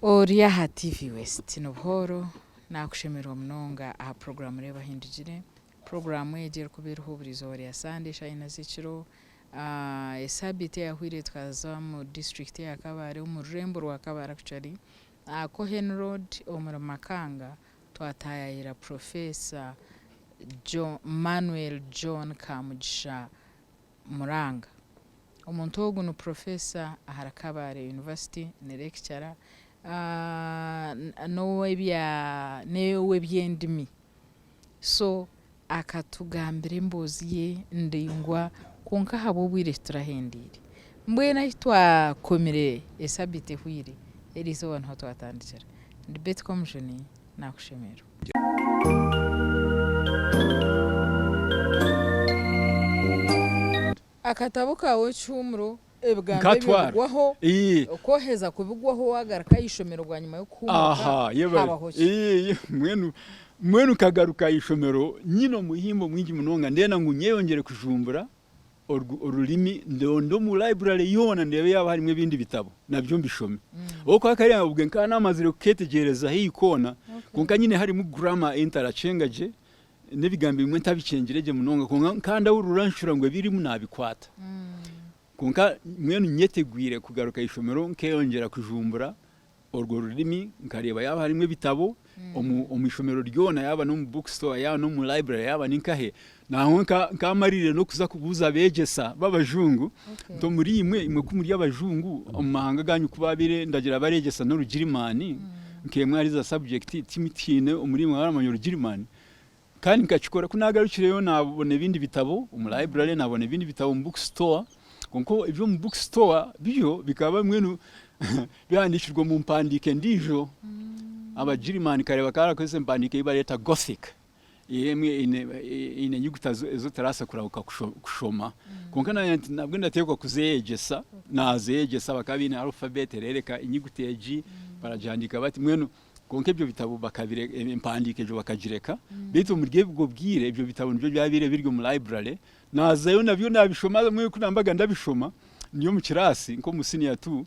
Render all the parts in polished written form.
Ori aha TV West Nibuhooro, nakushemererwa munonga aha puroguraamu Reeba Ahindugire. Puroguraamu egi erikuba eriho buri izooba rya Sande eshaaha ina z'ekiro. Esaabiiti eyahweire tukaza omu disiturikiti eya Kabale omu rurembo rwa Kabale actually aha Cohen Road omuri Makanga twataayaayira Professor Manuel John Kamugisha Muranga. Omuntu ogu ni Professor ahari Kabale University, ni lecturer n'ow'eby'endimi. So akatugambira emboozi ye ndaingwa kwonka ahabw'obwire titurahendeire. Mbwenu ahi twakomire esabiiti ehweire, eri izooba niho twatandikira. Ndi Betty Komujuni, nakushemererwa. Akatabo kaawe Ekihuumuro, ebigambo ebyo Nkatwara. bigwaho, Ii. ku oheza kubigwaho waagaruka aha ishomero bwanyima y'okuhuumuka, Aha, yebare. habaho ki? Ii, mbwenu, mbwenu nkagaruka aha ishomero nyine omuhimbo mwingi munonga ndenda ngu nyeyongyere kujumbura orwo orurimi ndonde omu library yoona ndeebe yaaba harimu ebindi bitabo nabyo mbishome. Ahabw'okuba kariya obwe nkaba naamazire kukeetegyereza haihi koona, kwonka nyine harimu grammar ei ntarakyenga gye, n'ebigambo ebimwe ntabikyengire gye munonga kwonka nkaba ndahurira nshura ngu ebirimu naabikwata. Kwonka mbwenu nyetegwire kugaruka aha ishomero nkeyongyera kujumbura orwo rurimi nkareeba yaaba harimu ebitabo omu omu ishomero ryona yaaba n'omu book store yaaba n'omu library yaaba ni nkahe. Nangwa nkaba maririire n'okuza kubuuza abeegyesa b'abajungu nti omuri imwe imwe ku muri abajungu omu mahanga gaanyu ku baabaire ndagira bareegyesa n'orugirimaani nk'emwe ahari za subject timutiine omuri imwe abaramanya orugirimaani? Kandi nkakikora. Ku naagarukireyo naabona ebindi bitabo omu library, naabona ebindi bitabo omu book store, kwonka eby'omu book store byo bikaba mbwenu bihandiikirwe omu mpandiiko endiijo. Abagirimaani nkareeba bakaba barakozesa empandiiko ei bareeta Gothic, emwe eine eine enyuguta ezi otarabaasa kurahuka kushoma. Kwonka naanye nti nabwe ndateekwa kuzeeyegyesa, naazeeyegyesa bakaba baine alphabet ereereka enyuguta egi baragihandiika bati mbwenu Kwonka ebyo bitabo bakabireka, empandiiko egyo bakagireka, beitu omuri obwo bwire ebyo bitabo nibyo byabaire biri omu library, naazayo nabyo naabishoma haza mbwenu ku nambaga ndabishoma ndi omu kiraasi nk'omu senior two,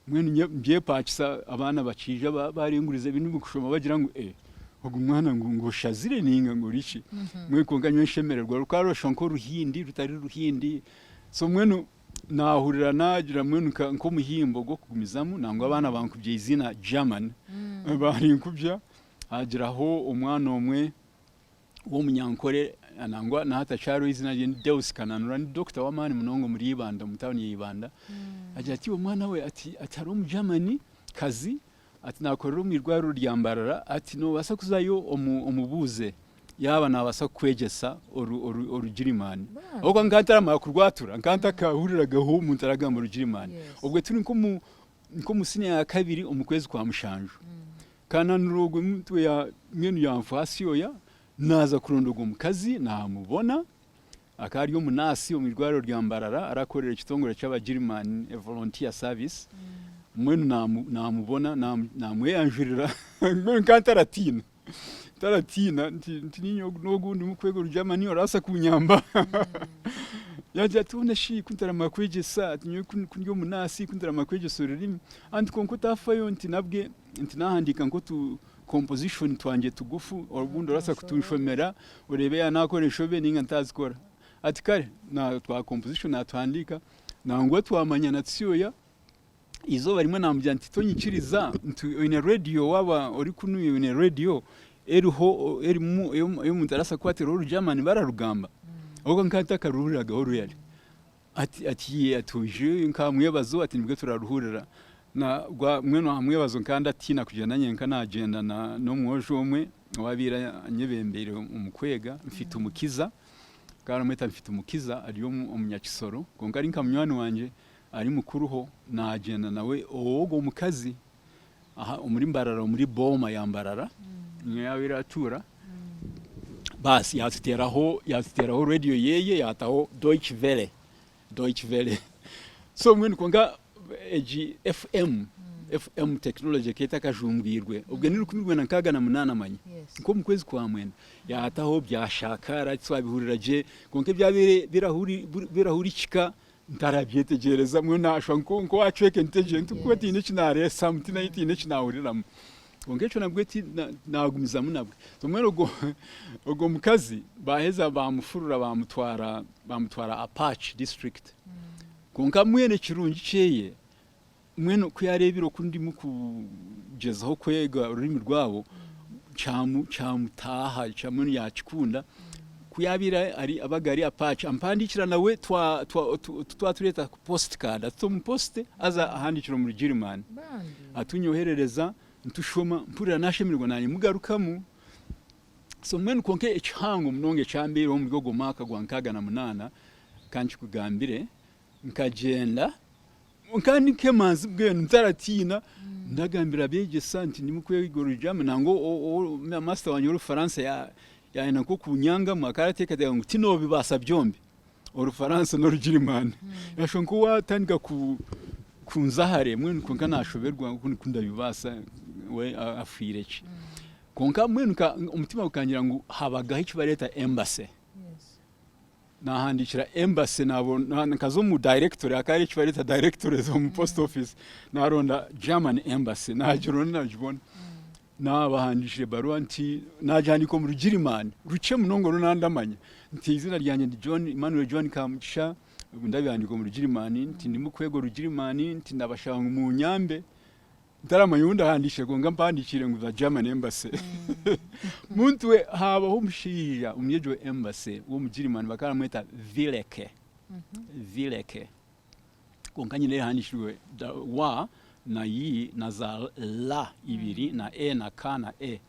mbwenu mbyepaakisa abaana bakiija barenguriza ebi ndikushoma bagira ngu ee ogu mwana ngu ngu oshazire ninga ngu oriki? Mbwenu kwonka nyowe nshemererwa rukaba rurashusha nk'oruhindi rutari ruhindi, so mbwenu Naahurira naagira mbwenu nk'omuhimbo gw'okugumizamu nangwa abaana bankubya eiziina German barinkubya haagiraho omwana omwe w'omunyankore nangwa na hati akyariho eiziina rye ni Deus Kananura ni dokita w'amaani munonga omuri Ibanda omu tauni ya Ibanda agira ati iwe mwana we ati hariho omugermany kazi Ati naakorera omu irwariro rya Mbarara, ati noobaasa kuzayo omubuuze yaaba naabaasa kukwegyesa Orugirimaani. Ahabw'okuba nkaba ntaramara kurwatura, nkaba ntakahuriraga omuntu aragamba Orugirimaani. Obwo turi nk'omu siniya ya kabiri omu kwezi kwa mushanju. Kananura ogwo mutwe mbwenu yanfa oya, naaza kuronda ogwo mukazi naamubona, akaba ari omunaasi omu irwariro rya Mbarara arakorera ekitongore ky'Abagirimaani Volunteer Service, mbwenu naamubona naamweyanjurira mbwenu nkaba ntaratiina, ntaratiina nti niinye ogu n'ogu ndimu kwega Orugyamani orabaasa kunyamba? Yaagira ati hoona shi ku ntaramara kwegyesa ati nyowe ku ndi omunaasi ku ntaramara kwegyesa orurimi, anti kwonka otaafayo nti nabwe nti naahandiika nk'otu composition twangye tugufu obundi orabaasa kutunshomera oreebe yaaba naakora enshobe nainga ntaazikora. Ati kare na twa composition naatuhandiika nangwa twamanyana tusyoya, eizooba rimwe naamugira nti tonyikiriza nti oine radio waaba ori kunuya oine radio eriho erimu ei omuntu arabaasa kukwatiraho Orugyamani bararugamba? Ahabw'okuba nkaba ntakaruhuriragaho really. Ati ati yee ati oije nka aha mwebazo ati nibwe turaruhurira. Na gwa mbwenu aha mwebazo nkaba ndatiina kugyenda nyenka naagyenda na n'omwojo omwe owaabaire anyebembeire omu kwega Mfitumukiza, bakaba baramweta Mfitumukiza ari Omunyakisoro kwonka ari nka munywani wangye ari mukuruho naagyenda nawe ow'ogwo mukazi aha omuri Mbarara omuri Booma ya Mbarara niyo yaabaire atuura. Baasi yaatuteeraho yaatuteeraho rediyo yeeye yaataho Deutsche Welle, Deutsche Welle. So mbwenu kwonka egi FM, FM technology ekaba etakajumbwirwe, obwe ni 1968 manya, nk'omu kwezi kwa mwenda, yaataho byashaakaara titwabihurira gye, kwonka ebyabaire birahurikika. Ntarabyetegyereza mbwenu naashusha nk'owaacweka entegye nti kuba tihaine eki naareesamu, tihaine eki naahuriramu. Kwonka ekyo nabwe naagumizamu nabwe. So mbwenu ogwo ogwo mukazi baaheza baamufurura baamutwara baamutwara Apac district. Kwonka mbwenu ekirungi kyeye, mbwenu ku yaareebire oku ndimu kugyezaho kwega orurimi rwabo, kyamutaaha mbwenu yaakikunda. Ku yaabaire ari abaga ari Apac, ampandiikira nawe twatureeta post card, atuta omu post haza ahandiikira omu Rugirimaani. Atunyoherereza ntushoma, mpurira naashemererwa naanye mugarukamu. So mbwenu kwonka ekihango munonga ekyambaireho omuri ogwo mwaka gwa 68, ka nkikugambire, Nkagyenda nkaba ndi nk'emanzi mbwenu ntaratiina ndagambira abeegyesa nti ndimu kwega Orugyamani nangwa master wangye w'Orufaransa yaayenda nk'okunyangamu akaba arateekateeka ngu tinoobibaasa byombi Orufaransa n'Orugirimani. Yaashusha nk'owaatandika kunza hare mbwenu kwonka naashoberwa ku ndabibaasa we afiire ki. Kwonka mbwenu omutima gukangira ngu habagaho eki bareeta embassy. Nahandiikira embassy nkaza omu directory hakaba hariho eki bareeta directories omu post office naronda German embassy nagironda nagibona nabahandiikira ebaruha nti nagihandiika omu Rugirimaani rukye munonga oru nandamanya nti eiziina ryangye ndi John Emmanuel John Kamugisha ndabihandiika omu Rugirimaani nti ndimu kwega Orugirimaani nti ndabashaba ngu munyambe Ntaramanya ou ndahandiikire kwonka mpandiikire ngu the German Embassy. Muntu we haabaho omushaija omuri egyo embassy w'Omugirimani bakaba baramweta Vileke. Vileke. Kwonka nyine ehandiikirwe wa na yi na za la ibiri na e na ka na e.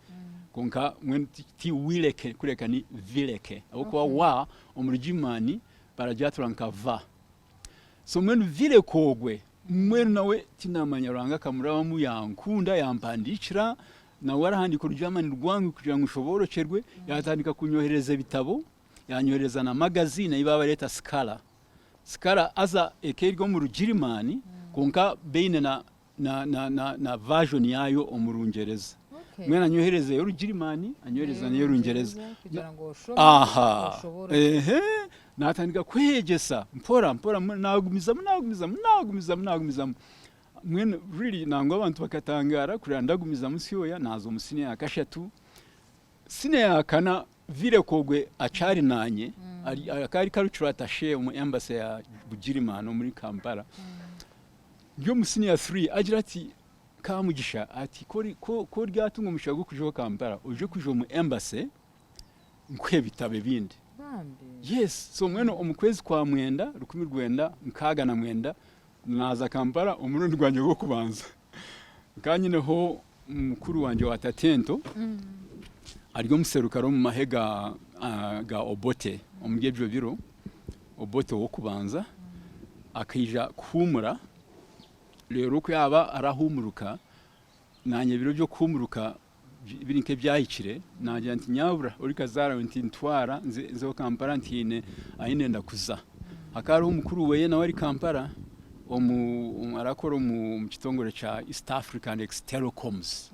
Kwonka mbwenu ti Wileke kureka ni Vileke. Ahabw'okuba wa omu Rugirimaani baragyatura nka va. So mbwenu Vileke ogwe Mbwenu nawe tinamanya Ruhanga akamurabamu yankunda yampandiikira, nawe arahandiika Orugyamani rwange kugira ngu nshoboorokyerwe, yatandika kunyoherereza ebitabo, yanyoherereza na magaziini ei baaba bareeta Sikara. Sikara haza ekaba eri omu Rugirimaani kwonka baine na na na na na version yaayo omu Rungyereza. Mbwenu anyoherereza ey'Orugirimaani, anyoherereza n'ey'Orungyereza. Kugira ngu oshome, Aha, oshoborokyerwe. ehe, Naatandika kweyegyesa mpora mpora naagumizamu naagumizamu naagumizamu naagumizamu. Mbwenu really nangwa abantu bakatangaara kureba ndagumizamu nsyoya naaza omu siniya ya kashatu. Siniya ya kana Vilek ogwe akyari naanye akaba ari cultural attache omu embassy ya Bugirimaani omuri Kampala. Ndi omu siniya three agira ati Kamugisha ati ku oryatunga omugisha gw'okujaho Kampala oije kuja omu embassy nkuhe ebitabo ebindi. Yes, so mbwenu omu kwezi kwa mwenda, 1969, naaza Kampala omurundi gwangye gw'okubanza. Nkaba nyineho mukuru wangye wa tatento ari omuserukare omu mahe ga, ga Obote omuri ebyo biro, Obote ow'okubanza, akaija kuhuumura, reero ku yaaba arahuumuruka, naanye ebiro by'okuhuumuruka biri nk'ebyahikire, naagira nti nyabura ori kazaara we nti ntwara nze nzeho Kampala nti haine ahi ndenda kuza. Hakaba hariho mukuru weye nawe ari Kampala omu arakora omu kitongore kya East African Ex-Telecoms.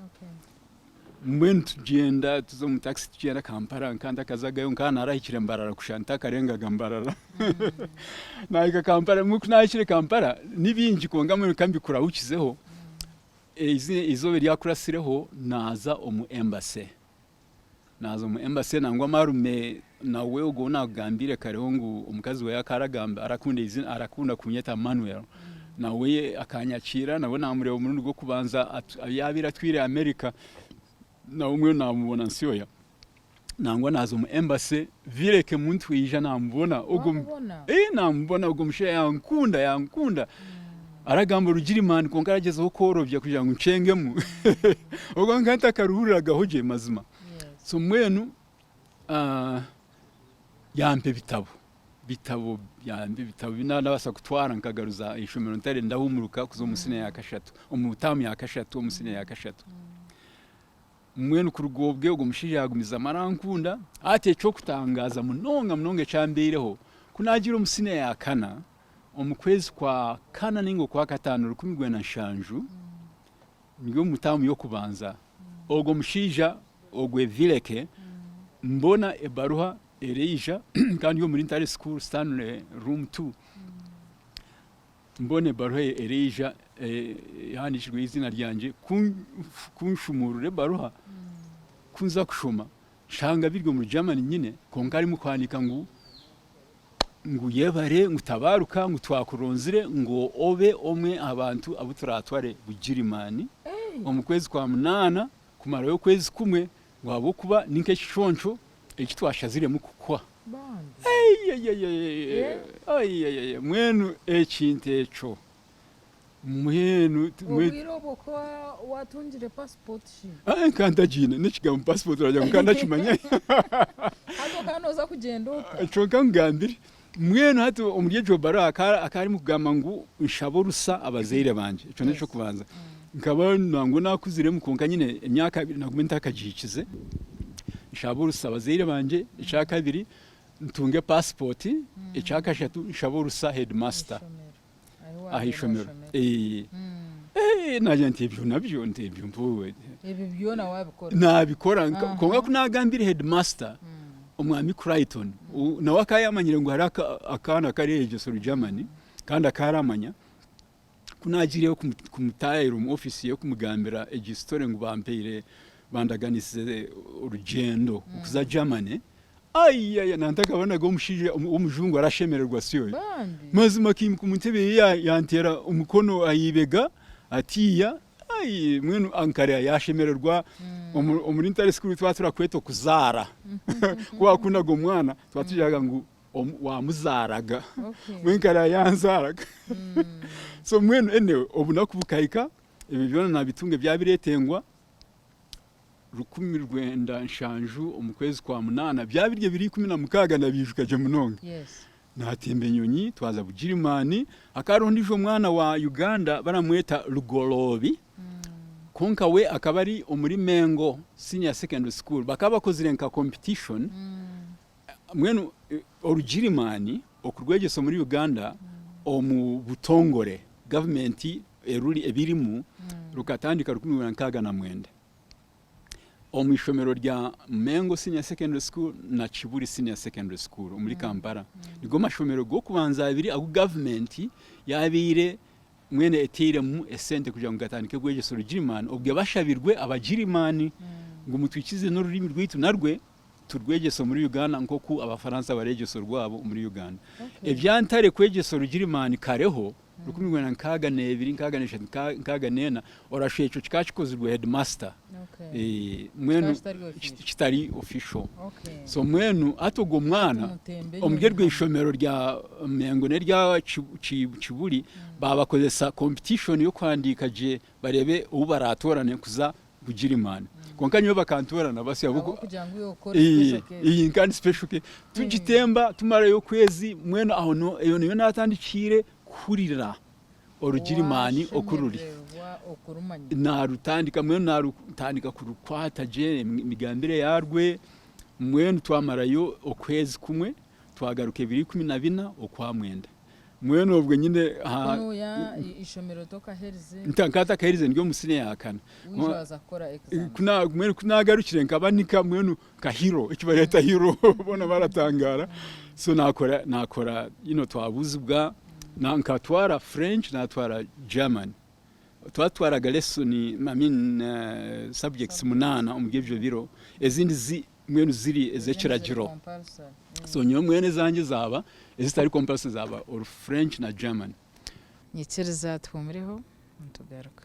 Mbwenu tugyenda tuza omu taxi tugyenda Kampala nkaba ntakazagayo nkaba narahikire Mbarara kusha ntakarengaga Mbarara. Nahika Kampala mbwenu ku nahikire Kampala ni bingi kwonka mbwenu kambikurahukizeho. Eizooba eryakuratsireho naaza omu embassy. Naaza omu embassy nangwa marume nawe ogwo ou naakugambiire kareho ngu omukazi we akaba aragamba arakunda eiziina arakunda kunyeta Manuel nawe akanyakiira nawe naamureeba omurundi gw'okubanza yaabaire atwire America nawe mbwenu naamubona nsyoya. Nangwa naaza omu embassy Vileke muntu yaija naamubona ogwo Wamubona? ee naamubona ogwo mushaija yankunda yankunda aragamba Orugirimani kwonka aragyezaho kworobya kugira ngu nkyengemu ogwo nkaba ntakaruhuriragaho gye mazima Yes. so mbwenu ah, yampa ebitabo bitabo yampa ebitabo bi nabaasa kutwara nkagaruza aha ishomero ntare ndahumuruka kuza omu siniya ya kashatu omu taamu ya kashatu omu siniya ya kashatu. Mbwenu kuruga obwe ogwo mushaija yaagumizamu arankunda. Hati eky'okutangaaza munonga munonga ekyambaireho, ku naagiire omu siniya ya kana, omu kwezi kwa kana nainga okwa kataano 1970, ndi omu taamu y'okubanza, ogwo mushaija ogwe Vileke, mbona ebaruha ereija, nkaba ndi omuri Ntare School, Stanley room two. Mbona ebaruha ereija ehandiikirweho eiziina ryangye, ku nshumuurura ebaruha, ku nza kushoma, nshanga biri omuri Germany nyine, kwonka harimu kuhandiika ngu ngu yebare, ngu tabaaruka, ngu twakuronzire ngu obe omwe aha bantu abu turaatware Bugirimaani omu kwezi kwa munaana kumarayo okwezi kumwe, ngu ahabw'okuba ni nk'ekiconco eki twashaziremu kukuha. Eyeyeyeye mbwenu ekintu ekyo mbwenu. Obwire obwo ku waatungire passport shi? Nkaba ntagiine n'ekigambo passport oragira ngu nkaba ntakimanya. Hati okaba nooza kugyenda ota? Kyonka nkugambire, mbwenu hati omuri egyo baruha hakaba harimu kugamba ngu nshabe orusa abazaire bangye, ekyo n'eky'okubanza. Nkaba nangwa naakuziremu kwonka nyine emyaka naguma ntakagihikize. Nshabe orusa abazaire bangye, ekyakabiri ntunge passport, ekyakashatu nshabe orusa headmaster aha ishomero. Naagira nti ebyo nabyo nti ebyo mpuwe. Ebyo byona waabikora? Naabikora kwonka ku naagambire headmaster omwami Crichton nawe akaba yaamanyire ngu hariho akaana kareyegyesa orugyamani kandi akaba aramanya. Ku naagiireyo kumutaayira omu ofiisi ye kumugambira egi story ngu bampaire bandaganisize orugyendo kuza Germany, aiyaya nantakabonaga omushaija w'omujungu arashemererwa asyoyo. Bambi! Mazima akaimuka omu ntebe ye yanteera omukono aha ibega atiiya, ai mbwenu nkareeba yaashemererwa. Omuri Ntare School twaba turakweta okuzaara. Ku waakundaga omwana twaba tugiraga ngu wamuzaaraga mbwenu nkara yanzaaraga so mbwenu anyway obunaku bukahika ebyo byona nabitunga ebyabiretengwa 1970 omu kwezi kwa munaana byabirye biri 16 nabiijuka gye munonga natemba enyonyi twaza Bugirimaani hakaba hariho ondiijo mwana wa Uganda baramweta Lugoloobi kwonka we akaba ari omuri Mengo senior secondary school bakaba bakozire nka competition Mbwenu Orugirimaani okurwegyesa omuri Uganda omu butongore gavumenti eruri ebirimu rukatandika 1969 omu ishomero rya Mengo Senior Secondary School na Kibuli Senior Secondary School omuri Kampala. Nigo mashomero g'okubanza abiri agu gavumenti yaabaire mbwenu etairemu esente kugira ngu gatandike kwegyesa Orugirimaani obwe bashabirwe Abagirimaani ngu mutwikize n'orurimi rwaitu narwe Turwegyesa omuri Uganda nk'oku Abafaransa baregyesa orwabo omuri Uganda. Ebya Ntare kwegyesa Orugirimaani kareho, 1962, 63, 64, orashusha ekyo kikaba kikozirwe headmaster mbwenu kitari official. So mbwenu hati ogwo mwana omuri eryo ishomero rya Mengo n'erya Kibuli baabakozesa competition y'okuhandiika gye bareebe ou baraatoorane kuza Bugirimaani. Kwonka nyowe bakantoorana basya Ahabw'okugira ngu iwe okora special case. Iyi nka ndi special case. Tugitemba tumarayo okwezi mbwenu aho niho eyo niyo naatandikiire kuhurira Orugirimaani oku ruri. Washemererwa okurumanya. Naarutandika mbwenu naarutandika kurukwata gye emigambire yaarwe, mbwenu twamarayo okwezi kumwe twagaruka ebiro 14 Okwamwenda. Mbwenu obwe nyine aha. Kunuya ishomero tokaherize. Nkaba ntakaherize ndi omu siniya ya kana. Waija waza kukora exams. Mbwenu ku nagarukire nkaba ndi nka mbwenu nka hero eki bareeta hero boona baratangara. So nakora nakora you know twabuzibwa nkatwara French natwara German. Twatwaraga lesson I mean subjects munaana omuri ebyo biro ezindi zi mbwenu ziri ez'ekiragiro. So nyowe mbwenu ezangye zaaba ezitari compulsory zaaba oru French na German. Nyikiriza tuhuumureho nitugaruka.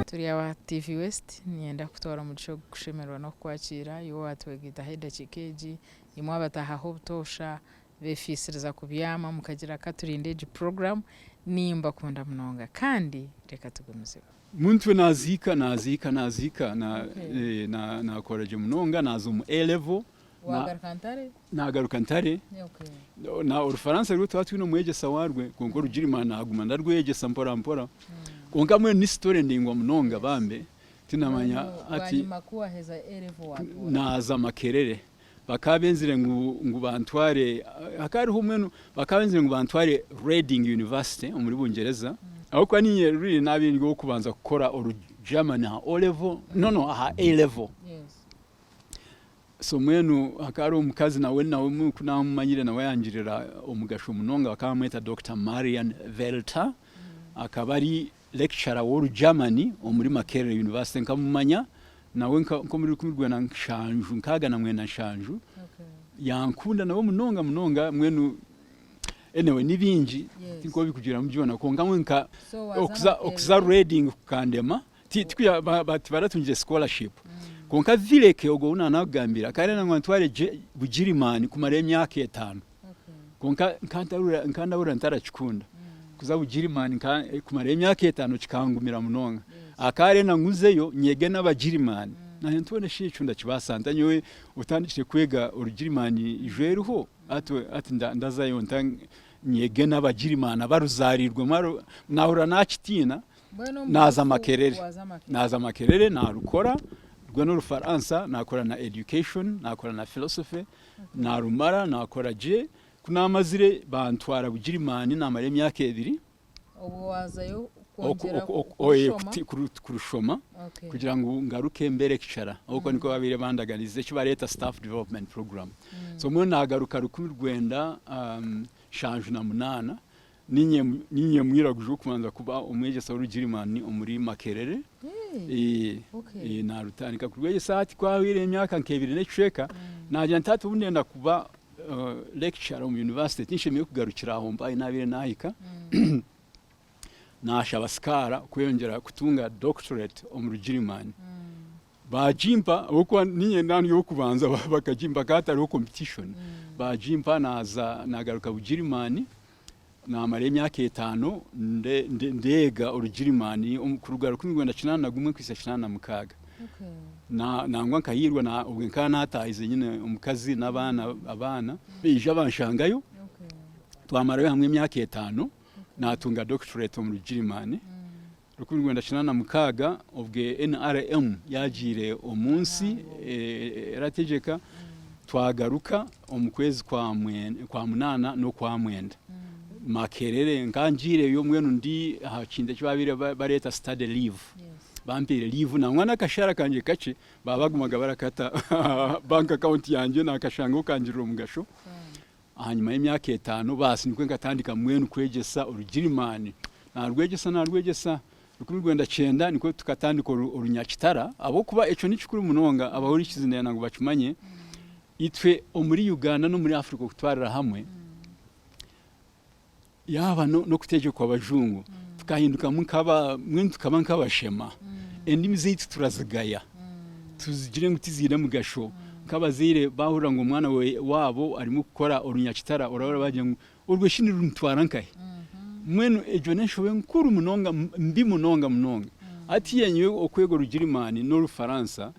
Turi aba TV West, niinyenda kukutwara omugisha ogu kushemererwa n'okukwakiira iwe owaatwegaitaho edakiika egi, imwe abataahaho obutoosha Befiisiriza kubyama mukagira katurinde egi program nimbakunda munonga kandi reka tugumizemu. Muntu we naziika naziika naziika nakora gye munonga naza omu A level Wagaruka Ntare? Nagaruka Ntare na orufaransa rwe twaba twine omwegyesa warwe kwonka orugirimaani naguma ndarweyegyesa mpora mpora kwonka mbwenu ni story ndaingwa munonga bambe tinamanya hati Bwanyima kuwaheza A level watuura? Naza Makerere. Bakaba benzire ngu ngu bantware hakaba hariho mbwenu bakaba benzire ngu bantware Reading University omuri Bungyereza ahabw'okuba niinye really naabaire ndi ow'okubanza kukora oru German aha O level no no aha A level. So mbwenu hakaba hariho omukazi nawe nawe ku naamumanyire nawe yangirira omugasho munonga bakaba bamweta Dokita Marian Velter akaba ari lecturer w'Orugermany omuri Makerere University nkamumanya nawe nk'omuri rukumi rwenda nshanju nkaaga na mwenda nshanju yankunda nawe munonga munonga mbwenu anyway ni bingi tinkobikugiramu byona kwonka nka okuza Reading kukandema Tibaratungire scholarship kwonka Vileke ogwo ou naanakugambira akaba arenda ngu antware Bugirimaani kumara emyaka etaano kwonka nkandahurira ntarakikunda kuza Bugirimaani kumara emyaka etaano kikangumira munonga. Akaba arenda ngu nzeyo nyege n'Abagirimaani naanye nti mbwenu shi ekyo ndakibaasa nta nyowe otandikire kwega Orugirimaani ijo eriho hati ndazayo nta nyege n'Abagirimaani abaruzaariirwemu naahurira naakitiina. Naaza Makerere. Naaza Makerere naarukora rwe n'Orufaransa, naakora na Education, naakora na Philosophy, naarumara naakora gye. Ku naamazire bantwara Bugirimaani naamara emyaka ebiri. Obwo waazayo kwongyera kurushoma? Kurushoma kugira ngu ngaruke mbe lecturer ahabw'okuba nikwo baabaire bandaganiise eki bareeta Staff Development Program. So mbwenu naagaruka 1978 Niinye niinye mwiraguju w'okubanza kuba omwegyesa w'Orugirimani omuri Makerere. Hey, okay. Eh, naarutandika kurwegyesa hati ku hahweire emyaka nk'ebiri n'ekicweka, naagira nti hati obu ndenda kuba eh, lecturer omu university tinshemereire kugarukira aho mpa ahi naabaire naahika. Naashaba sikaara kweyongyera kutunga doctorate omu Rugirimani. Baagimpa ahabw'okuba niinye naaba ndi ow'okubanza bakagimpa hakaba hatariho competition. Baagimpa naaza naagaruka Bugirimaani naamara emyaka etaano ndeega Orugirimaani kuruga 1981 kuhitsya 86. Nangwa nkahiirwa obwe nkaba naataahize nyine omukazi n'abaana abaana baija banshangayo twamarayo hamwe emyaka etaano naatunga doctorate omu Rugirimaani. 1986 obwe NRM yagiire omunsi erategyeka twagaruka omu kwezi kwa munaana n'okwa mwenda Makerere nkaba ngiireyo mbwenu ndi aha kintu eki babaire bareeta study leave bampeire leave nangwa n'akashaara kangye kakye baba bagumaga barakata aha bank account yangye nakashangaho kangirira omugasho. Ahanyima y'emyaka etaano baasi nikwo nkatandika mbwenu kwegyesa Orugirimaani. Naarwegyesa naarwegyesa, 1990 nikwo tukatandika Orunyakitara ahabw'okuba ekyo ni kikuru munonga abahurikizi ndenda ngu bakimanye, itwe omuri Uganda n'omuri Africa okutwarira hamwe, yaaba n'okutegyekwa abajungu tukahindukamu nk'aba mbwenu tukaba nk'abashema. Endimi zaitu turazigaya, tuzigire ngu tiziine mugasho. Nk'abazaire baahurira ngu omwana waabo arimu kukora orunyakitara oraba baagira ngu orwo shi nirumutwara nkahi? Mbwenu egyo n'enshobe nkuru munonga mbi munonga munonga. Hatiiya nyowe okwega Orugirimaani n'Orufaransa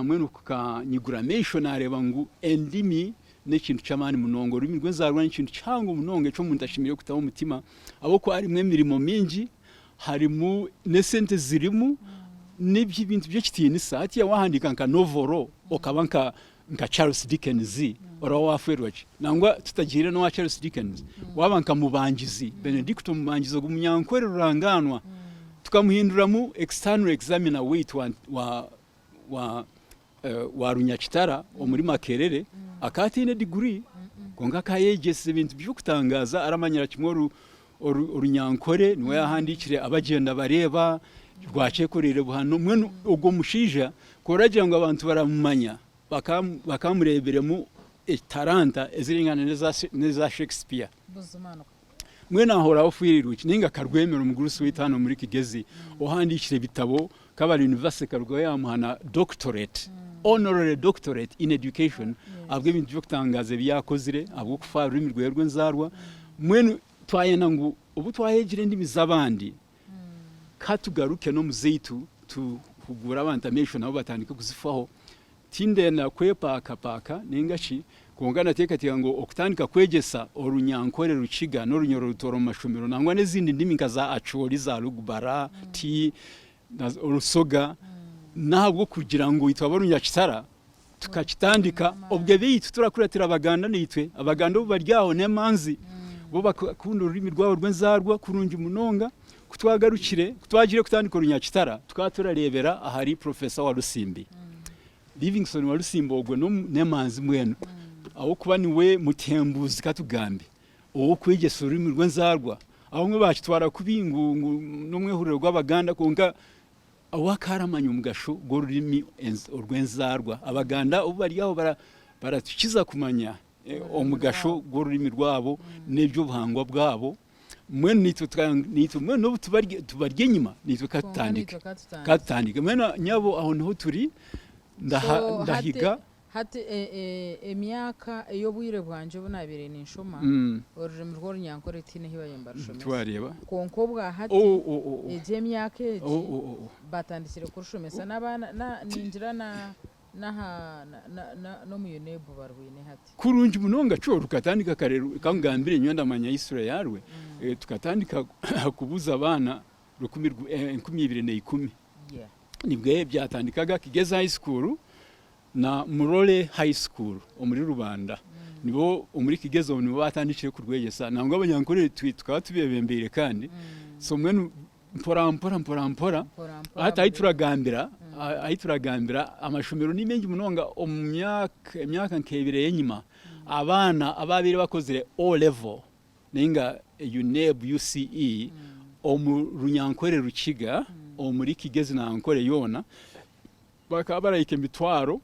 mbwenu kukanyigura amaisho naareeba ngu endimi N'ekintu ky'amaani munonga. Orurimi rw'enzaarwa n'ekintu kihango munonga eki omuntu ashemereire kutaho omutima ahabw'okuba harimu emirimo mingi, harimu n'esente zirimu, n'ebintu by'ekitiinisa. Hatiiya waahandiika nka novoro okaba nka nka Charles Dickens oraba waafeerwa ki? Nangwa tutagiire n'owa Charles Dickens, waaba nka Mubangizi, Benedicto Mubangizi ogwo munyankore rurangaanwa, tukamuhinduramu external examiner waitu wa wa wa wa Runyakitara omuri Makerere akaba ataine diguri kwonka akaba ayegyesize ebintu by'okutangaaza aramanyira kimwe Orunyankore niwe yahandiikire Abagyenda Bareeba, Rwakyekoreire Buhano mbwenu ogwo mushaija ku oragira ngu abantu baramumanya bakamureebiremu etalanta eziringana n'eza Shakespeare. Mbwenu aho oraba ofiirirwe ki? Nainga Karwemera omugurusi waitu hanu omuri Kigezi ohandiikire ebitabo Kabale University ekarugaho yaamuha na doctorate, honorary doctorate in education ahabw'ebintu by'okutangaaza ebi yaakozire ahabw'okufa aha rurimi rwe rw'enzaarwa. Mbwenu twayenda ngu obu twayegire endimi z'abandi, ka tugaruke n'omu zaitu tuhuguure abantu amaisho nabo batandike kuzifaho. Tindenda kwepaakapaaka nainga ki, kwonka ndateekateeka ngu okutandika kwegyesa Orunyankore, Rukiga n'Orunyoro Rutooro omu mashomero nangwa n'ezindi ndimi nka za Acholi, za Lugbara, Tii, Orusoga, n'ahabw'okugira ngu itwe ab'Orunyakitara tukakitandika obwe beitu turakuratira Abaganda naitwe. Abaganda obu bari aho n'emanzi, bo bakunda orurimi rwabo rw'enzaarwa kurungi munonga. Ku twagarukire, ku twagiire kutandika Orunyakitara, tukaba turareebera ahari Professor Walusimbi. Livingstone Walusimba ogwo n'emanzi mbwenu ahabw'okuba niwe mutembuzi katugambe ow'okwegyesa orurimi rw'enzaarwa. Abamwe bakitwara kubi ngu n'omwehuriro gw'Abaganda kwonka we akaba aramanya omugasho gw'orurimi orw'enzaarwa. Abaganda obu bari aho baratukiza kumanya omugasho gw'orurimi rwabo n'eby'obuhangwa bwabo. Mbwenu naitwe naitwe mbwenu n'obu tubari enyima naitwe katutandike katutandike mbwenu nyabo aho niho turi ndaha ndahiga Hati emyaka ey'obwire bwangye obu naabaire ninshoma, orurimi rw'Orunyankore tihaine ahu baabaire nibarushomesa. Kwonka obwa hati, egi emyaka egi, batandikire kurushomesa n'abaana, ningira na n'aha n'omu UNEB barwine hati. Kurungi munonga kyo rukatandika kare reka nkugambire nyowe ndamanya history yarwe, tukatandika kubuza abaana 2010 nibwe byatandikaga Kigezi High School na Murole High School omuri Rubanda nibo omuri Kigezi omu nibo batandikire kurwegyesa nangwa abanyankore tukaba tubebembeire kandi so mbwenu mpora mpora mpora mpora hati ahi turagambira ahi turagambira amashomero ni maingi munonga omu myaka emyaka nk'ebiri ey'enyima abaana ababaire bakozire O level ninga UNEB, UCE omu Runyankore Rukiga omuri Kigezi na Ankore yoona bakaba barahika 27,000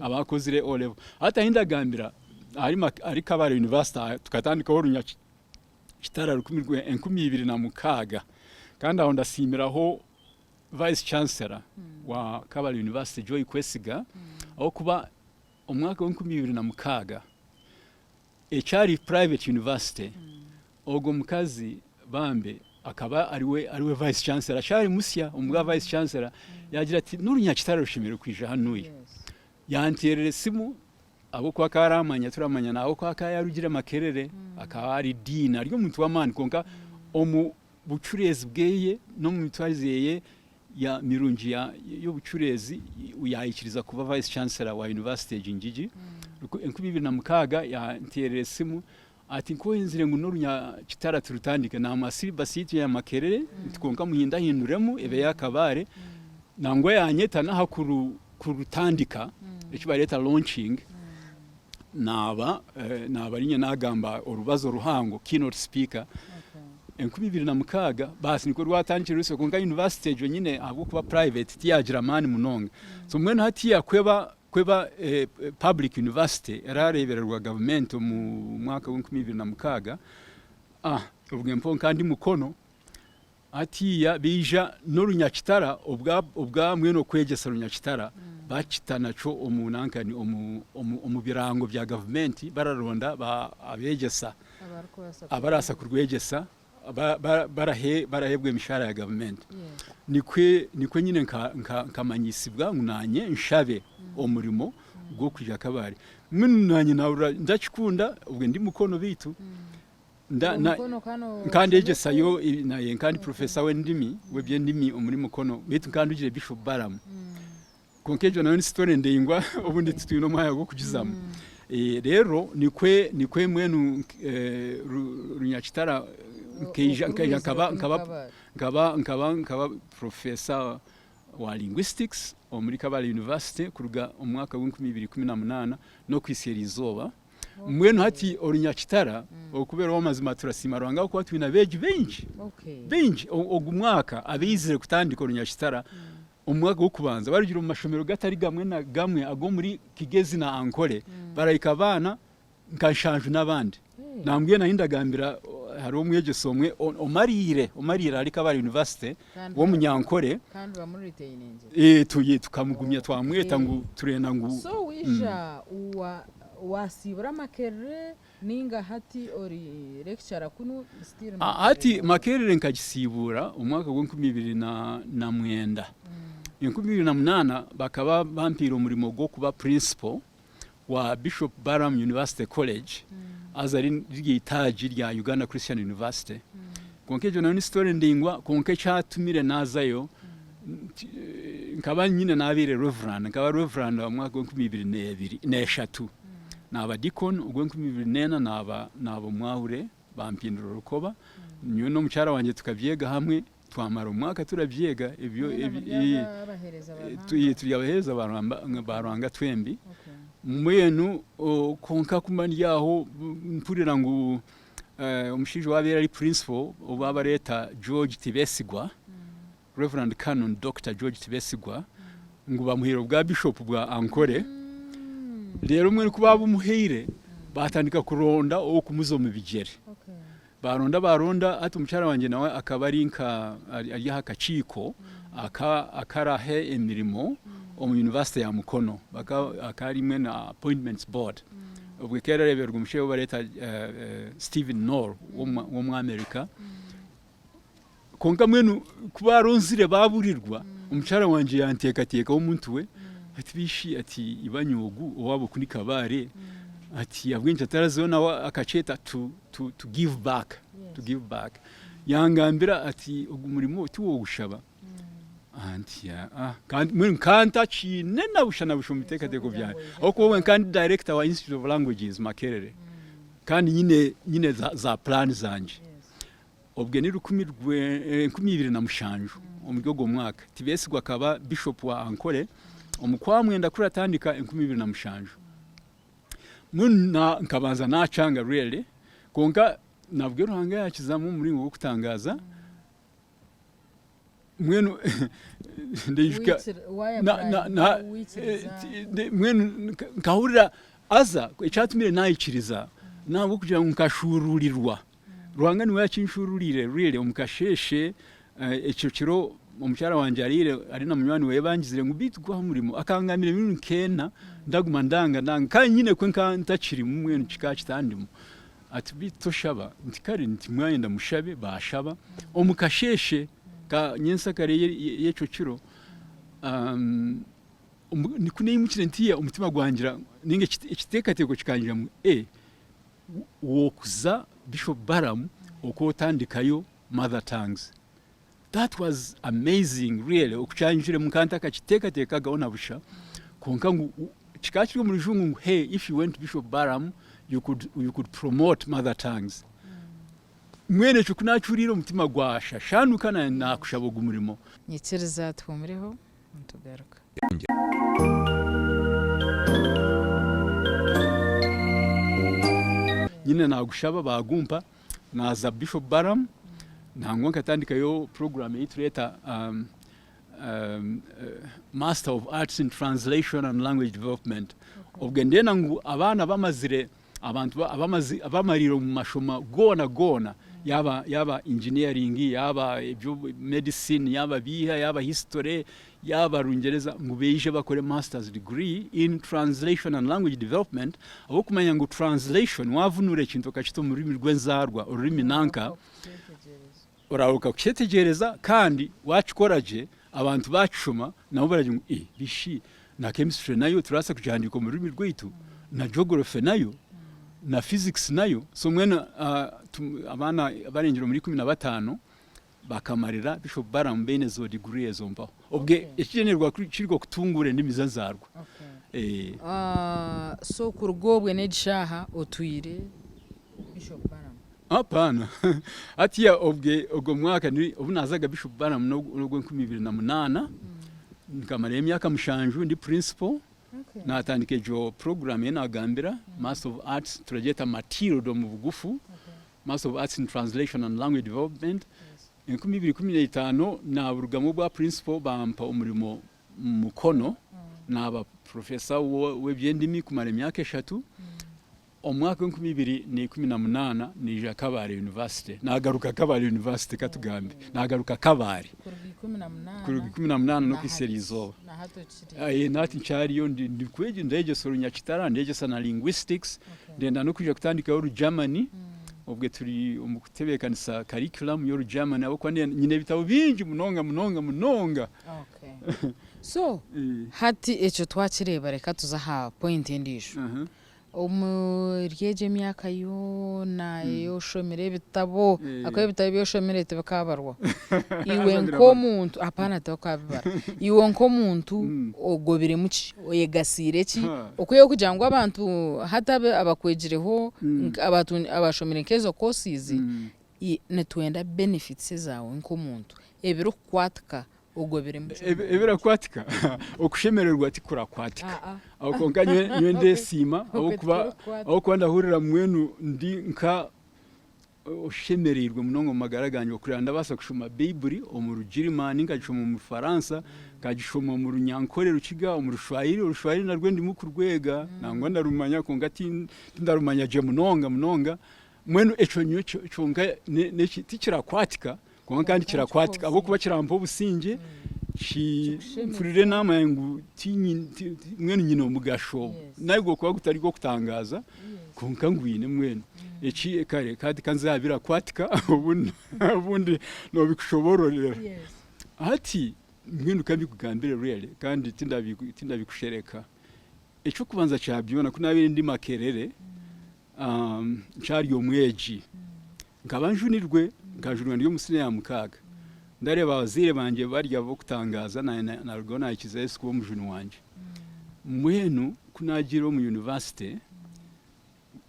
abakozire O level. Hati ahi ndagambira ahari Kabale University tukatandikaho Orunyakitara 2006 kandi aho ndasiimiraho Vice Chancellor wa Kabale University Joy Kwesiga ahabw'okuba omwaka w'enkumi ibiri na mukaaga ekyari private university ogwo mukazi bambe akaba ariwe ariwe vice chancellor akyari musya omu bwa vice chancellor yagira ati n'orunyakitara rushemereire kwija hanuya yanteerera esimu ahabw'okuba akaba aramanya turamanyana ahabw'okuba akaba yarugire Makerere akaba ari dean ari omuntu w'amaani kwonka omu bucureezi bweye n'omu mitwarize yeye ya mirungi ya y'obucureezi yaikiriza kuba vice chancellor wa university egi ngigi 2006 yanteerera esimu ati nkoyenzire ngu n'orunyakitara turutandike namuha syllabus yaitu ya Makerere nti kwonka muhindahinduremu ebe eya Kabale nangwa yanyeta n'aha kurutandika eki bareeta launching naaba naaba niinye naagamba orubazo ruhango, keynote speaker, 2006 baasi nikwo rwatandikire rusyo kwonka university egyo nyine ahabw'okuba private tiyagira maani munonga. So mbwenu hatiiya ku eba ku eba public university eraareebererwa gavumenti omu mwaka gw'enkumi ibiri na mukaaga, obwe mpaho nka ndi Mukono, Hatiiya baija n'orunyakitara obwa obwa mbwenu okwegyesa orunyakitara bakita nakyo omu nankani omu omu omu birango bya gavumenti bararonda ba abeegyesa Abarikubaasa abaraasa kurwegyesa kurwegyesa ba ba barahe baraheebwa emishahara ya gavumenti. Nikwe nikwe nyine nka nka nkamanyisibwa ngu naanye nshabe omurimo gw'okwija Kabale. Mbwenu naanye nahurira ndakikunda obwe ndi Mukono beitu Nda, na, Omukono kano nkandegyesayo naye nkandi professor w'endimi w'eby'endimi omuri Mukono beitu nkandugire Bishop Balaam. Kwonka egyo nayo ni story ndaingwa obundi titwine omwanya gw'okugizamu. Reero nikwe nikwe mbwenu Runyakitara nkaija nkaija nkaba nkaba nkaba nkaba nkaba professor wa linguistics omuri Kabale University kuruga omu mwaka gw'enkumi ibiri ikumi na munaana n'okuhitsya eriizooba. Mbwenu hati orunyakitara okubeera ow'amazima turasiima Ruhanga ahabw'okuba twine abeegi baingi baingi ogu mwaka abaizire kutandika orunyakitara omu mwaka gw'okubanza barugire omu mashomero gatari gamwe na gamwe ag'omuri Kigezi na Ankole barahika abaana nka nshanju n'abandi. Nambwenu ahi ndagambira hariho omwegyesa omwe omariire omariire ahari Kabale University w'omunyankore tukamugumya twamweta ngu turenda ngu. So waija Wasiibura Makerere ninga hati ori lecturer kunu still Makerere? Hati Makerere nkagisiibuura omu mwaka gw'enkumi ibiri na mwenda. 2008 bakaba bampaire omurimo gw'okuba principal wa Bishop Balaam University College haza riri eitaagi rya Uganda Christian University. Kwonka egyo nayo ni story ndaingwa kwonka ekyatumire naazayo Nkaba nyine naabaire Reverand, nkaba Reverand omu mwaka gw'enkumi ibiri n'ebiri n'eshatu. Naaba Deacon ogw'enkumi ibiri n'ena naaba naaba omwahure bampindura orukoba. Nyowe n'omukyara wangye tukabyega hamwe. Twamara omwaka turabyega ebyo Mwena ebi muri eh, abaheereza ba eh, Ruhanga? turi abaheereza ba Ruhamba- ba Ruhanga twembi. Okay. Mbwenu o, kwonka kuma ndi aho mpurira ngu eh, omushaija owaabaire ari principal ou baabareeta George Tibesigwa, Rev. Canon Doctor George Tibesigwa, ngu bamuhaire obwa Bishop bwa Ankole. Reero mbwenu ku baabumuhaire, baatandika kuronda ow'okumuza omu bigyere. Okay. Baaronda baaronda, hati omukyara wangye nawe akaba ari nka ari aha kakiiko aka akaraha emirimo omu yunivasite ya Mukono. Baka akaba ari imwe na appointments board. Obwo ekaba erareebererwa omushaija ou bareeta Stephen Noll w'omu America. Kwonka mbwenu ku baaronzire baaburirwa, omukyara wangye yanteekateekaho omuntu we, ati biishi ati ibanyi ogu owaabo oku ni Kabare, ati ahabw'enki atarazireho nawe akakyeta to, to, to give back, to give back. Yangambira ati ogu murimo tiwogushaba. Anti aa kandi mbwenu nkaba ntakiine na busha na busha omu biteekateeko byangye ahabw'okuba obwe nkaba ndi director wa Institute of Languages Makerere kandi nyine nyine za, za plan zangye. Obwe ni 2007 omuri ogwo mwaka Tibesigwa akaba Bishop wa Ankole omu Kwamwenda kuratandika 2007. Mbwenu nkabanza nakyanga really kwonka nabwe Ruhanga yakizamu omu muringo gw'okutangaza mbwenu ndaijuka mbwenu nkahurira haza ekyatumire nayikiriza n'ahabw'okugira ngu nkashuuruurirwa. Ruhanga niwe yakinshuururiire really omu kasheeshe ekyo kiro omukyara wangye ariire ari na munywani weye bangizire ngu beitu gwaha omurimo akangambira emirundi nk'ena ndaguma ndanga ndanga kandi nyine kwe nkaba ntakirimu mbwenu kikaba kitandimu ati beitu toshaba nti kare nti mwayenda mushabe baashaba omu kasheeshe ka nyensakare y'ekyo kiro ku naimukire ntiiya omutima gwangira ninga ekiteekateeko kikangira ngu wokuza Bishop Balaam okwotandikayo mother tongues that was amazing really okukyanjuremu nkaba ntakakiteekateekagaho na busha kwonka ngu kikaba kiri omu rujungu ngu hey if you went Bishop Balaam you could, you could promote mother tongues mbwenu ekyo kunakihuriire omutima gwashashanuka nakushaba ogu murimo. Nyikiriza tuhuumureho nitugaruka. Nyine nagushaba bagumpa naza Bishop Balaam nangwa nkatandikayo program ei tureeta Master of Arts in Translation and Language Development obwe ndenda ngu abaana bamazire Abantu abamariire omu mashoma goona goona yaaba yaaba engineering, yaaba ebyo medicine, yaaba biiha, yaaba history, yaaba rungyereza ngu baije bakore masters degree in translation and language development ahabw'okumanya ngu translation waavunuura ekintu okakita omu rurimi rw'enzaarwa orurimi nanka Orahuka kukyetegyereza kandi waakikora gye abantu baakishoma nabo baragira ngu ee bishi na chemistry nayo turabaasa kugihandiika omu rurimi rwaitu na geography nayo na physics nayo. So mbwenu abaana abarengire omuri 15 bakamarira Bishop Balaam baine ezo degree ezo mpaho. Obwe ekigyendererwa kiri okutunguura endimi z'enzaarwa. So kuruga obwe n'egi shaaha otwire Bishop Balaam? Hapana. Hatiya obwe ogwo mwaka ni obu naazaga Bishop Balaam n'ogw'enkumi ibiri na munaana, nkamarayo emyaka mushanju ndi principal, naatandika egyo program ei naagambira, Master of Arts, turagyeta Matilda omu bugufu, Master of Arts in Translation and Language Development. 2015 naaburugamu obwa principal bampa omurimo Mukono, naaba professor w'eby'endimi kumara emyaka eshatu. Omu mwaka gw'enkumi ibiri na ikumi na munaana naija Kabale University, nagaruka Kabale University katugambe, nagaruka Kabale kuruga 18 n'okuhitsya eriizooba. Nahati nkyariyo ndegyesa Orunyakitara, ndegyesa na Linguistics, ndenda n'okwija kutandikayo Orugermany, obwe turi omu kutebeekanisa curriculum y'Orugermany ahabw'okuba nyine ebitabo bingi munonga munonga munonga. So hati ekyo twakireeba reka tuze aha point endiijo. Omuri egyo emyaka yoona ei oshomire ebitabo, ahakuba ebitabo ebi oshomire tibikaabarwaho. Iwe nk'omuntu, hapana tibakaabibara. Iwe nk'omuntu ogobiremu ki? Oyegasiire ki? Okwihaho kugira ngu abantu hati abakwegireho, abashomire nk'ezo courses, nitwenda benefits zaawe nk'omuntu. Ebirikukwatika ogobiremu kimwe. Ebirakwatika okushemererwa tikurakwatika aho kwonka nyowe ndesiima ahabw'okuba ndahurira mbwenu ndi nka oshemereirwe munonga omu magara gangye okureeba ndabaasa kushoma Baiburi omu Rugirimaani, nkagishoma omu Rufaransa, nkagishoma omu Runyankore Rukiga, omu Rushwahiri, Orushwahiri narwo ndimu kurwega nangwa ndarumanya kwonka tindarumanya gye munonga munonga. Mbwenu ekyo nyowe kyonka tikirakwatika kwonka kandi kirakwatika ahabw'okuba kirampa obusingye, mpurire enaama yangye ngu mbwenu nyine omugasho nahi gw'okuba gutari gw'okutangaaza kwonka ngwine mbwenu. Eki kare kandi ka nze aha birakwatika obundi noobikushoboororera. Hati mbwenu ka mbikugambire really kandi tindabikushereka, eky'okubanza kya byona ku naabaire ndi Makerere, Nkyari omwegi, nkaba njunirwe, nkajunwa ndi omu siniya ya mukaaga. Ndareeba abazaire bangye bari ab'okutangaaza naanye narugaho naikiriza Yesu kuba omujuni wangye. Mbwenu ku naagiire omu yunivasite,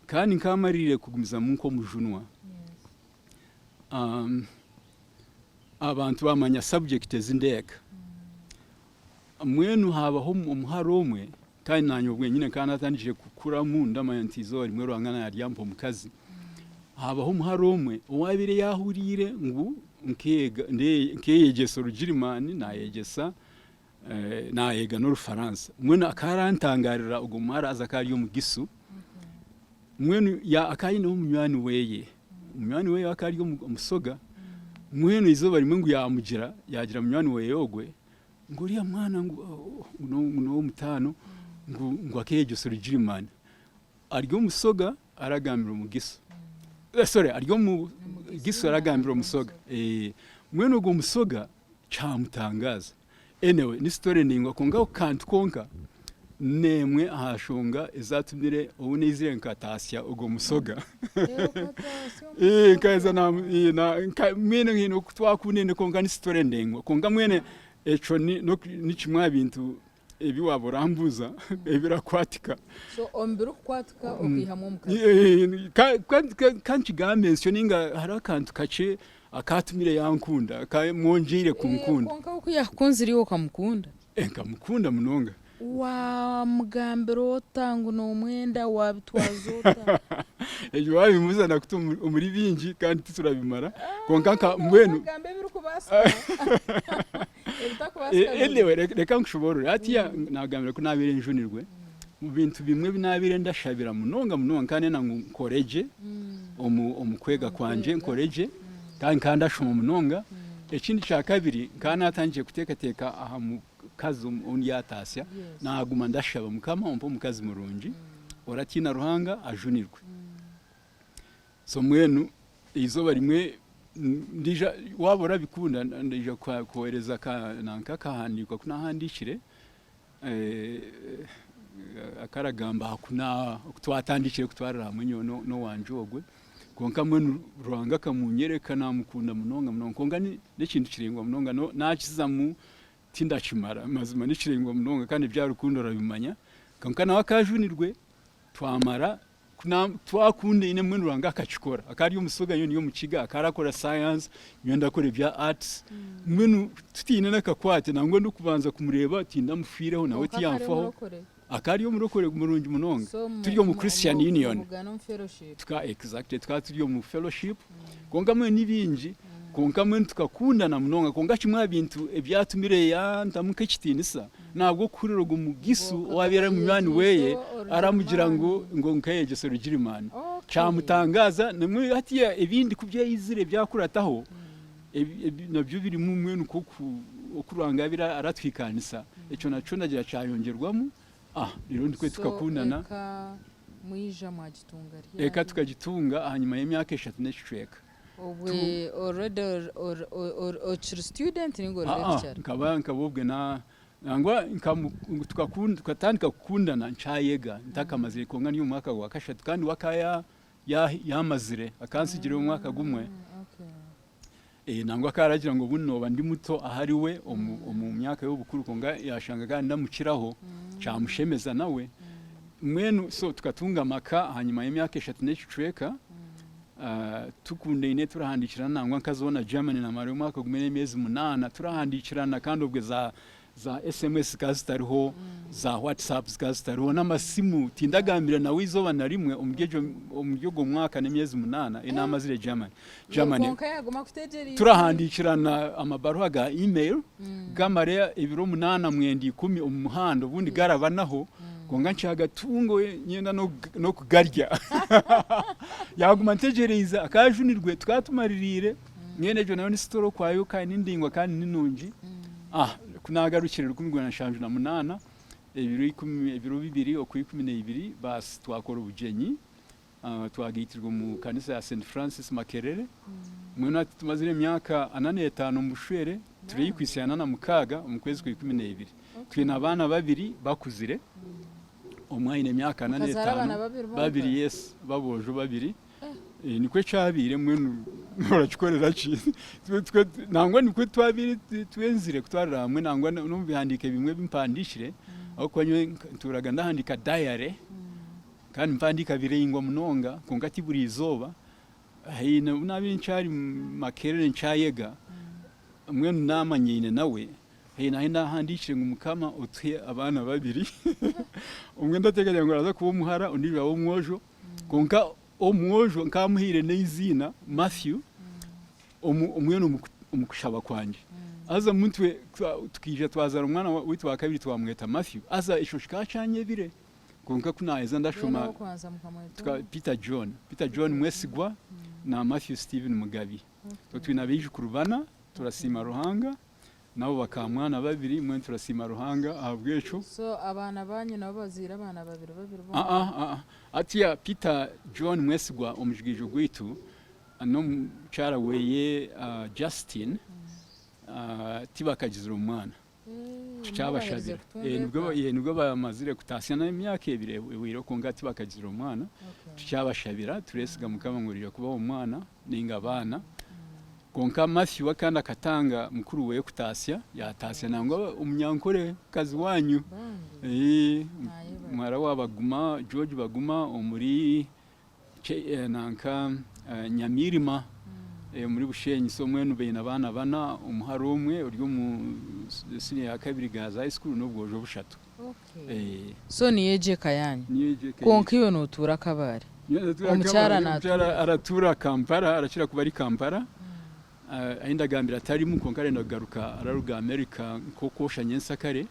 kandi nkamaririire kugumizamu nk'omujunwa, abantu baamanya subject ezi ndeega. Mbwenu haabaho omuhara omwe, kandi naanye obwe nyine nkaba naatandikire kukuramu ndamanya nti eizooba rimwe Ruhanga naryampa omukazi. Haabaho omuhara omwe owaabaire yaahuriire ngu nkeega nkeeyegyesa Orugirimaani naayegyesa naayega n'Orufaransa. Mbwenu akaba arantangaarira ogwo muhara haza akaba ari Omugisu, mbwenu akaba aineho munywani weeye. Munywani weeye akaba ari Omusoga, mbwenu eizooba rimwe ngu yaamugira, yaagira munywani weeye ogwe Ngu oriya mwana ngu n'ow'omutaano ngu akeeyegyesa Orugirimani. Ari Omusoga aragambira Omugisu. Sorry, ari Omugisu aragambira Omusoga. Mbwenu ogwo Musoga kyamutangaaza. Anyway, ni story ndaingwa kwonka ako kantu konka n'emwe aha nshonga ezaatumire obu naizire nkataasya ogwo Musoga. Nkaheza mbwenu haine oku twakundaine kwonka ni story ndaingwa. Kwonka mbwenu Ekyo ni kimwe aha bintu ebi waaba orambuuza ebirakwatika. So omu birikukwatika okaihamu omukazi? Ka nkigambe nsyo nainga hariho akantu kakye akaatumire yankunda, akamwongyeire kunkunda. Kwonka we ku yaakukunzire iwe okamukunda? Nkamukunda munonga. Waamugambira ota ngu noomwenda? Waabitwaza ota? Ebyo waabimbuuza nakuta omuri bingi kandi titurabimara kwonka nka mbwenu. Ogamba ebirikubaasika, ebitakubaasika. Anyway, reka nkushoboorore. Hatiiya naagambire ku naabaire njunirwe, omu bintu bimwe ebi naabaire ndashabira munonga munonga nkaba ndenda ngu nkore gye omu kwega kwangye, nkore gye kandi nkaba ndashoma munonga. Ekindi kya kabiri nkaba naatandikire kuteekateeka aha mukazi ou ndyataasya, naaguma ndashaba Mukama ompe omukazi murungi oratiina Ruhanga ajunirwe. So mbwenu eizooba rimwe ndija waaba orabikunda ndija kukuheereza nanka akahandiiko aku naahandiikire akaragamba aha ku twatandikire kutwarira hamwe nyowe n'owangye ogwe. Kwonka mbwenu Ruhanga akamunyereka naamukunda munonga munonga kwonka n'ekintu kiraingwa munonga naakizamu tindakimara mazima nikiraingwa munonga kandi ebya rukundo orabimanya kwonka nawe akajunirwe twamara twakundaine mbwenu Ruhanga akakikora akaba ari omusoga nyowe ndi omukiga akaba arakora science nyowe ndakora ebya arts mbwenu tutaine n'akakwate nangwa ndikubanza kumureeba tindamufiireho nawe tiyanfaho akaba ari omurokore murungi munonga turi omu Christian Union exactly tukaba turi omu fellowship Kwonka mbwenu ni bingi, kwonka mbwenu tukakundana munonga. Kwonka kimwe aha bintu ebyatumire yantamu nk'ekitiinisa n'ahabw'okuhurira ogwo Mugisu owaabaire ari munywani weye aramugira ngu ngu nkeyegyesa Orugirimaani. Kyamutangaaza, namwe hatiiya ebindi ku byaizire byakurataho, nabyo birimu mbwenu nk'oku oku Ruhanga yaabaire aratuhikaanisa, ekyo nakyo ndagira kyayongyerwamu, reero nikwo tukakundana. So eka mwija mwagitunga ryari? Eka tukagitunga ahanyima y'emyaka eshatu n'ekicweka. Obwe already okiri student ninga ori lecturer? Nkaba nkaba obwe nangwa tukatandika kukundana nkyayega ntakamazire kwonka ndi omu mwaka gwa kashatu kandi we akaba yamazire akantsigireho omwaka gumwe. Nangwa akaba aragira ngu obundi nooba ndi muto ahari we omu myaka y'obukuru kwonka yaashanga kandi ndamukiraho kyamushemeza nawe. Mbwenu so tukatunga amaka ahanyima y'emyaka eshatu n'ekicweka. Tukundaine turahandiikirana nangwa nkazaho na Germany namarayo omwaka gumwe n'emyezi munaana turahandiikirana kandi obwe za za SMS zikaba zitariho, za WhatsApp zikaba zitariho n'amasimu tindagambire nawe eizooba na rimwe omuri egyo omuri ogwo mwaka n'emyezi munaana ei naamazire Germany. Germany Kwonka yaaguma akutegyereize. Turahandiikirana amabaruha ga email gamara ebiro munaana mwenda ikumi omu muhanda obundi garabanaho kwonka nkyagatunga nyenda n'okugarya. Yaguma antegyereize akajunirwe tukaba tumaririire mbwenu egyo nayo ni story okwayo kandi ni ndaingwa kandi ni nungi. Ku naagarukire 1978 ebiro ikumi ebiro bibiri okwa 12 baasi twakora obugyenyi. Twagaitirwe omu kanisa ya St Francis Makerere. Mbwenu hati tumazire emyaka ana n'etaano omu bushwere, turi haihi kuhitsya ana na mukaaga omu kwezi kwa 12. Twine abaana babiri bakuzire, omwe aine emyaka ana Mukazaara abaana n'etaano, babiri bonka? babiri yes, b'aboojo babiri. Nikwo kyabaire mbwenu orakikorera ki? Nangwa nikwo twabaire twenzire kutwarira hamwe nangwa n'omu bihandiiko ebimwe ebi mpandiikire, ahabw'okuba nyowe ntuuraga ndahandiika diary. Kandi mpandiika biraingwa munonga kwonka ti buri izooba. Haine obu naabaire nkyari Makerere nkyayega, mbwenu naamanyaine nawe, haine ahu naahandiikire ngu Mukama otuhe abaana babiri. Omwe ndateekateeka ngu araaza kuba omuhara ondiijo abe omwojo. Kwonka omwojo nkaamuhaire n'eiziina Matthew, mbwenu omu kushaba kwangye. Haza mutwe tukaija twazaara omwana waitu wa kabiri twamweta Matthew, haza ekyo kikaba kyanyebire. Kwonka ku naaheza ndashoma Mbwenu ow'okubanza mukamweta oha? Peter John, Peter John Mwesigwa na Matthew Stephen Mugabi. So twine abaijukuru bana, turasiima Ruhanga, nabo bakamwana babiri, mbwenu turasiima Ruhanga ahabw'ekyo. So abaana baanyu nabo bazaire abaana babiri babiri bonka? Aa, aa, hatiiya Peter John Mwesigwa omujigaijo gwaitu n'omukyara weye Justine tibakagizire omwana. Tukyabashabira. Nibwo bamazire kutaasya n'emyaka ebiri ehweireho kwonka tibakagizire omwana. Tukyabashabira turesiga Mukama ngu naija kubaha omwana nainga abaana. Kwonka Matthew we kandi akatanga mukuru weye kutaasya, yataasya nangwa omunyankore mukazi wanyu. Muhara wa Baguma, George Baguma omuri nanka Nyamiirima omuri Bushenyi so mbwenu baine abaana bana, omuhara omwe ori omu siniya ya kabiri Girls High School n'obwojo bushatu. So niyo egyo eka yaanyu? Kwonka iwe nootuura Kabale? Omukyara naatuura? Aratuura Kampala, arakira kuba ari Kampala. Ahi ndagambira tarimu kwonka arenda kugaruka araruga America nk'okwosha nyensakare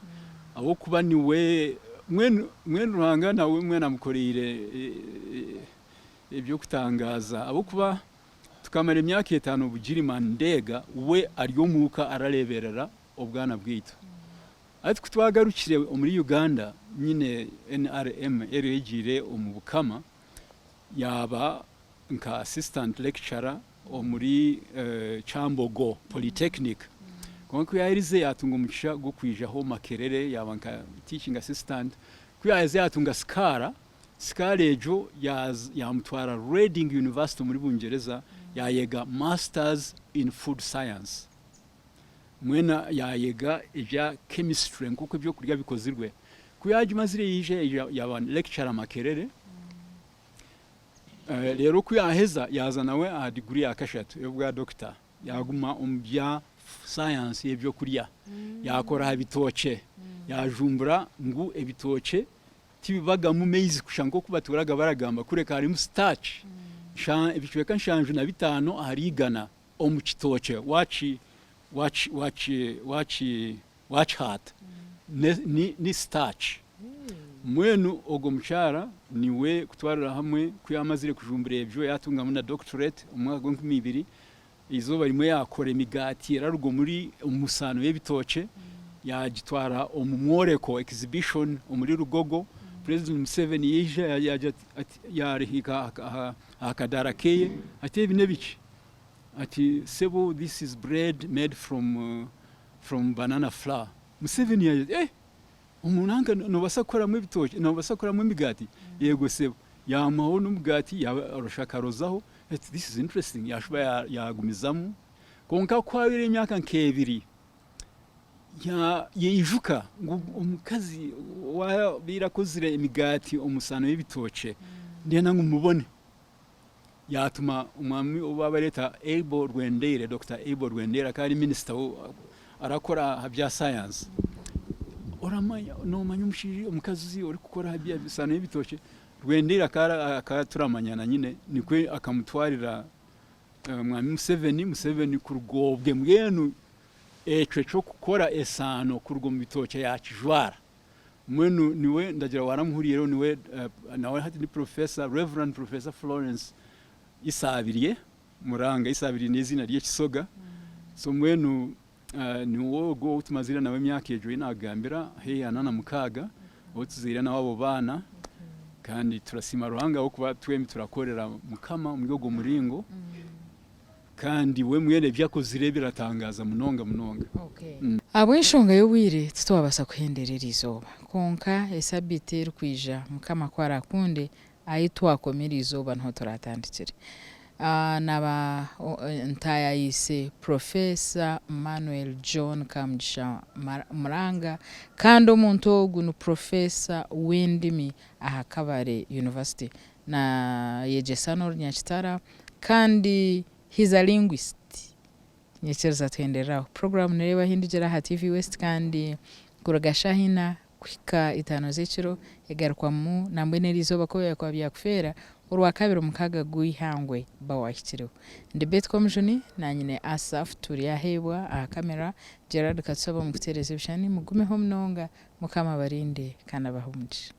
ahabw'okuba niwe mbwenu mbwenu Ruhanga nawe mbwenu amukoreire eby'okutangaaza ahabw'okuba tukamara emyaka etaano Bugirima ndeega we ari omuuka arareeberera obwana bwaitu. Hati ku twagarukire omuri Uganda nyine NRM ereegiire omu Bukama yaaba nka assistant lecturer omuri Kyambogo Polytechnic. Kwonka ku yaaherize yaatunga omugisha gw'okwijaho Makerere yaaba nka teaching assistant. Ku yaaherize yaatunga sikaara, sikaara egyo yaamutwara Reading University omuri Bungyereza yaayega Masters in Food Science. Mbwenu yaayega ebya chemistry nk'oku ebyokurya bikozirwe. Ku yaagimazire yaija yaaba lecturer Makerere. Reero ku yaaheza yaaza nawe aha diguri ya kashatu ey'obwa dokita, yaaguma omu bya sayansi y'ebyokurya, yaakora aha bitookye, yaajumbura ngu ebitookye tibibagamu maizi kusha nk'oku batuuraga baragamba kureka harimu starch ebicweka 75 ahari igana omu kitookye wakihaata ni starch. Mbwenu ogwo mukyara niwe kutwarira hamwe ku yaamazire kujumbura ebyo yaatungamu na doctorate omu mwaka gw'enkumi ibiri, eizooba rimwe yaakora emigaati eraruga omuri omu musaano y'ebitookye yaagitwara omu mworeko, exhibition, omuri Lugogo. President Museveni yaija yaagira ati yaarihika aha kadaara keeye ati ebi n'ebiki? Ati sebo this is bread made from from banana flour. Museveni yaagira ati eh! Omu nanka nobaasa kukoramu ebitookye, nobaasa kukoramu emigaati? Yego sebo. Yaamuhaho n'omugaati yaarusha akarozaho, ati this is interesting, yaashuba yaagumizamu. Kwonka ku hahweire emyaka nk'ebiri, yaijuka ngu omukazi owaabaire akozire emigaati omu saano y'ebitookye, ndenda ngu mubone. Yaatuma omwami ou baabareeta Abel Rwendeire, Dokita Abel Rwendeire akaba ari minisita arakora aha bya sayansi. Oramanya, noomanya omushaija omukazi orikukora aha bya saano y'ebitookye? Rwendeire akaba turamanyana nyine nikwo akamutwarira Mwami Museveni, Museveni kuruga obwe mbwenu ekyo eky'okukora esaano kuruga omu bitookye yaakijwara. Mbwenu niwe ndagira waramuhuriireho niwe nawe hati ni Professor, Rev. Professor Florence Isabirye Muranga, Isabirye n'eiziina ry'ekisoga. So mbwenu niwe ogwo ou tumazire nawe emyaka egyo ei naakugambira haihi ana na mukaaga ou tuzaire nawe abo baana kandi turasiima Ruhanga ahabw'okuba twembi turakorera Mukama omuri ogwo muringo. Kandi we mwene ebi akozire biratangaaza munonga munonga. Ahabw'enshonga y'obwire titwabaasa kuhendera eri izooba. Kwonka esabiiti erikwija Mukama ku araakunde, ahi twakoma eri izooba niho turaatandikire. Naaba ntaayaayise Professor Manuel John Kamugisha Muranga kandi omuntu ogu ni Professor w'endimi aha Kabale University. Naayegyesa n'Orunyakitara kandi he's a linguist. Nyikiriza tuhenderere aho. Puroguraamu nereeba ahindugyera aha TV West kandi kuruga shaaha ina kuhika itaano z'ekiro egarukwamu nambwenu eriizooba ku byakuba byakufeera Orwakabiri omukaaga gw'eihangwe ba waahikireho. Ndi Betty Komujuni naanye nyine Asaph Turyaheebwa aha kamera, Gerald Katusaba omu kuteereza ebishushani. Mugumeho munonga. Mukama abarinde kandi abahe omugisha.